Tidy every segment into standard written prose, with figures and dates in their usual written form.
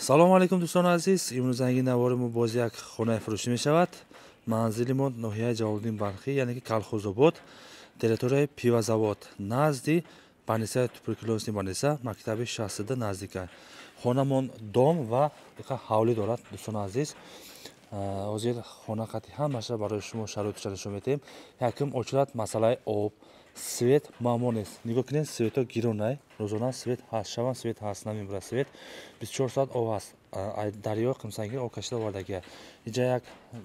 Салому алейкум, дӯстони азиз. Имрӯз занги навори мо боз як хонаи фурӯшӣ мешавад. Манзили мо ноҳияи Ҷалолиддин Балхӣ, яъне ки Колхозобод, территорияи пивозавод, назди больницаи туберкулёзный больница, мактаби 62 наздика. Хонамон дом ва ҳавлӣ дорад, дӯстони азиз. Ҳозир хона қати ҳамаша барои шумо шароитша нишон медиҳем. Якум очират масъалаи об, свет муаммо нест. Нигоҳ кунед, светҳо гиронай, рӯзона свет ҳаст, шабам свет ҳаст, намебурад свет. 24 соат об ҳаст. Дарёи Қимсангир об кашида овардагия. Инҷа як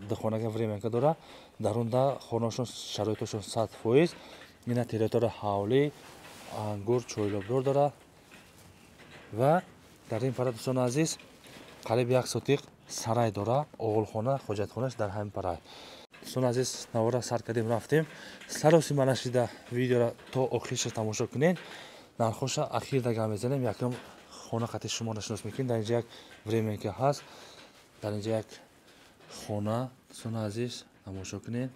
духонага временка дора. Дарунда хонаошон шароитошон 100%. Ина территория ҳавлӣ, ангур, чойлобдор дора. Ва дар ин пара, дӯстони азиз, қариб як сотиқ сарай дора, оғилхона, ҳоҷатхонаш дар ҳамин пара. Дӯстони азиз, навора сар кардем, рафтем. Саросима нашида видеора то охирша тамошо кунед. Нархоша ахирда гап мезанем. Якум хона қати шумо нашинос мекунем. Дар инҷа як временка ҳаст. Дар инҷа як хона, дӯстони азиз, тамошо кунед.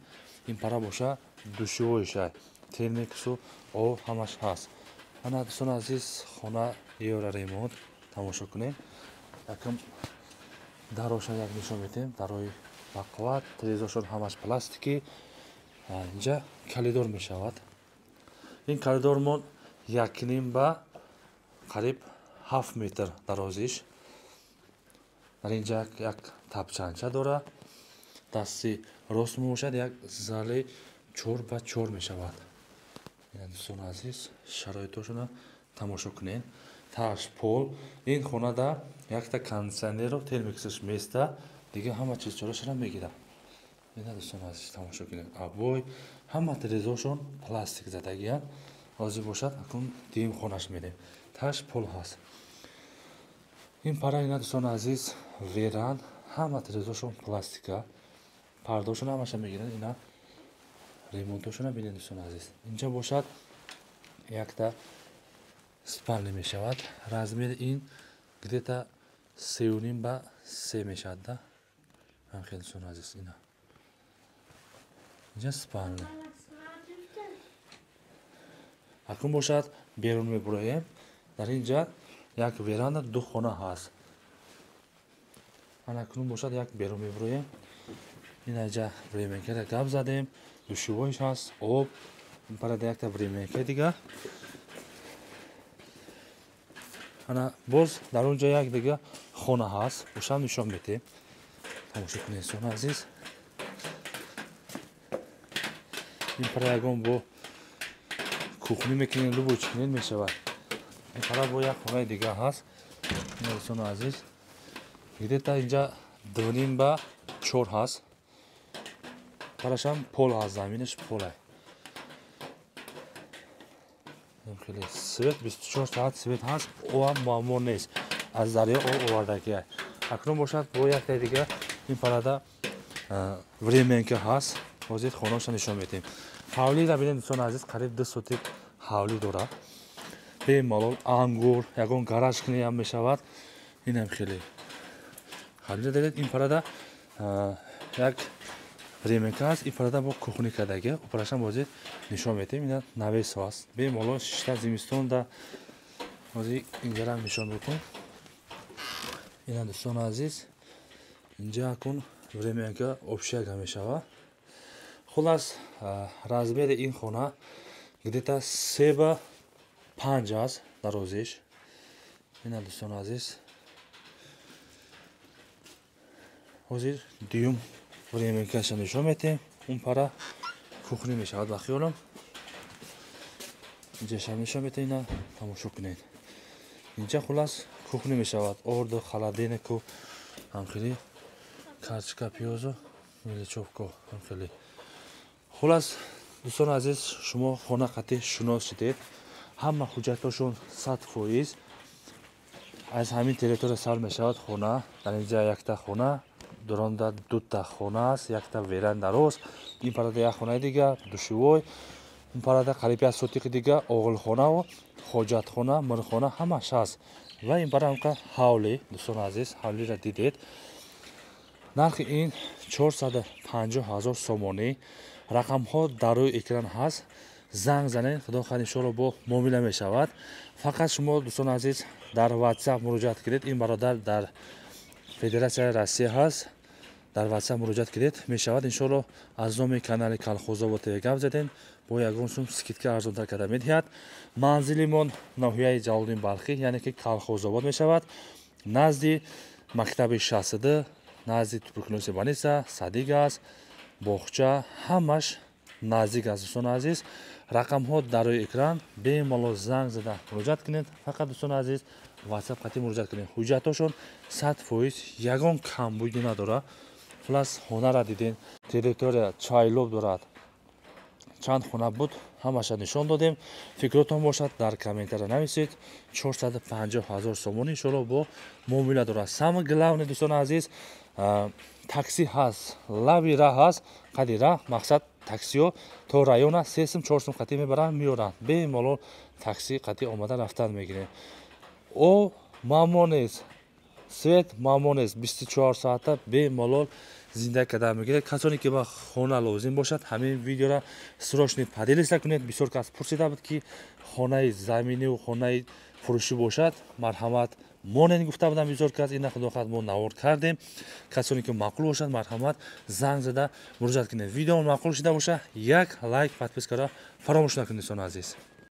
Ин пара боша душевойша, термиксу об ҳамаш ҳаст. Ана, дӯстони азиз, хона евро ремонт, тамошо кунед. Якум дароша як нишон медиҳем. Дарои бақувват, телевизоршон ҳамаш пластикӣ. Инҷа коридор мешавад. Ин коридормон 1.5 ба қариб 7 метр дарозиш. Дар инҷа як тапчанча дора. Дасти рост мебошад, як зали 4 ба 4 мешавад. Дӯстони азиз, шароитошона тамошо кунед. Таш пол. Ин хонада якта кондитсионеру термиксаш места, дига ҳама чизчорашона мегирад. Ина, дӯстони азиз, тамошо кунед. Обой, ҳама телевизоршон пластик задагиянд. Ҳозир бошад, акнун дуюм хонаш мерем. Таш пол ҳаст. Ин пара, ина, дӯстони азиз, веран, ҳама телевизоршон пластика. Пардошон ҳамаша мегиранд. Ина ремонтошона бинед, дӯстони азиз. Инҷа бошад якта спальня мешавад. Размери ин где-то 3.5 ба 3 мешавад, да? Хеле, дӯстони азиз, ина. Инҷа спальня. Акнун бошад берун мебуроем. Дар инҷа як веранда, ду хона ҳаст. Ана акнун бошад як берун мебуроем. Ина инҷа временкара гап задем, душевойш ҳаст, об, ин парада якта временка дига. Ана боз дар он ҷо як дига хона ҳаст, ошам нишон медиҳем. Тамошо кунед, дӯстони азиз. Ин пара ягон бо кухни мекунем, любой чӣ кунед мешавад. Ин пара бо як хонаи дига ҳаст. Дӯстони азиз, где-то инҷа 2.5 ба 4 ҳаст. Парашам пол ҳаст, заминаш полай. Хеле свет 24 соат свет ҳаст, обам муаммо нест. Аз дарё об овардагия. Акнун бошад бо якта дига ин парада временка ҳаст. Ҳозир хонаошо нишон медиҳем. Ҳавлиро бинед, дӯстони азиз, қариб 2 сотик ҳавлӣ дорад. Бемалол ангур, ягон гараж кунеам мешавад. Инам хеле. Ҳавлиро дидед, ин парада як временка ҳаст, ин парада бо кухни кардагия. Опарашам ҳозир нишон медиҳем. Ина навесо ҳаст. Бемалол шишта зимистонда ҳозир инҷарам нишон медиҳем. Ина, дӯстони азиз, инҷа акун временка общага мешавад. Хулас, размери ин хона где-то 3 ба 5 аст дарозиш. Ина, дӯстони азиз, ҳозир дуюм временкаша нишон медиҳем. Он пара кухни мешавад ба хиёлам. Инҷашам нишон медиҳем, ина тамошо кунед. Инҷа хулас кухни мешавад. Орду, холодильнику, ҳамхели карчка, пиёзу, меличовко, ҳамхели. Хулас, дӯстони азиз, шумо хона қати шунос шудед. Ҳама ҳуҷҷатҳошон 100%. Аз ҳамин территория сар мешавад хона. Дар инҷа якта хона, дуронда дута хона аст, якта веранда рост. Ин парада як хонаи дига, душевой. Ин парада қариб як сотиқи дига оғилхонаву ҳоҷатхона, мирхона ҳамаш ҳаст. Ва ин пара ҳамқа ҳавлӣ, дӯстони азиз, ҳавлиро дидед. Нархи ин 450 000 сомонӣ. Рақамҳо дар рӯи экран ҳаст. Занг занед, худо хоҳад, иншоалло бо муомила мешавад. Фақат шумо, дӯстони азиз, дар WhatsApp муроҷиат кунед. Ин бародар дар Федератсияи Россия ҳаст, дар WhatsApp муроҷиат кунед, мешавад иншоалло. Аз номи канали Калхозобод ТВ гап задем, бо ягон сум скидка арзонтар карда медиҳад. Манзилимон ноҳияи Ҷалолиддин Балхӣ, яъне ки Калхозобод мешавад, назди мактаби 62, назди туберкулёзи больница, садик аст, боғча, ҳамаш наздик аст. Дӯстони азиз, рақамҳо дар рӯи экран, бемалол занг зада муроҷиат кунед. Фақат, дӯстони азиз, WhatsApp қатъи муроҷиат кунед. Ҳуҷҷатҳошон 100%, ягон камбудӣ надорад. Хулас, хонара дидем, территория чайлоб дорад, чанд хона буд, ҳамаша нишон додем. Фикротон бошад, дар комментария нависед. 450 ҳазор сомонӣ, иншоалло, бо муомила дорад. Самое главное, дӯстони азиз, такси ҳаст, лаби раҳ ҳаст, қади раҳ. Мақсад, таксиҳо то района 3 сум, 4 сум қатъӣ мебаранд, меоранд, бемалол такси қатъӣ омада рафтан мегирем. О муаммо нест, свет муаммо нест, 24 соата бемалол зинда карда мегиред. Касоне ки ба хона лозим бошад, ҳамин видеора срочно поделиться кунед. Бисёр кас пурсида буд, ки хонаи заминиву хонаи фурӯшӣ бошад, марҳамат монен, гуфта будам бисёр кас. Ина, худо хоҳад, мо навор кардем. Касоне ки маъқул бошад, марҳамат, занг зада муроҷиат кунед. Видео маъқул шуда боша, як лайк, подпискаро фаромӯш накунед, дӯстони азиз.